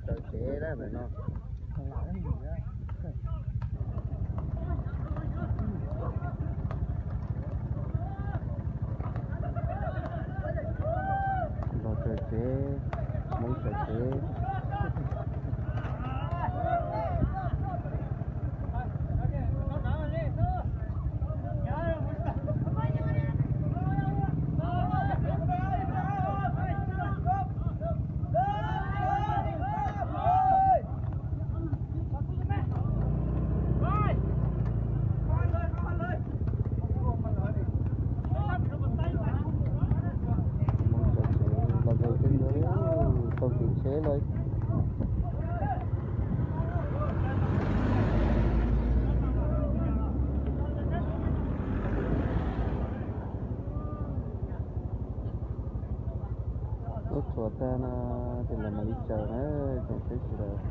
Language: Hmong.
Tsaws tsev na ntawm no. Nplog tsaws tsev, Hmoob tsaws tsev. Los ntawd tej ntawd tau kev tsheb lawm. Tuaj txhuam tag no ces lawv mam li tsaws na, tsoom peb sawv daws.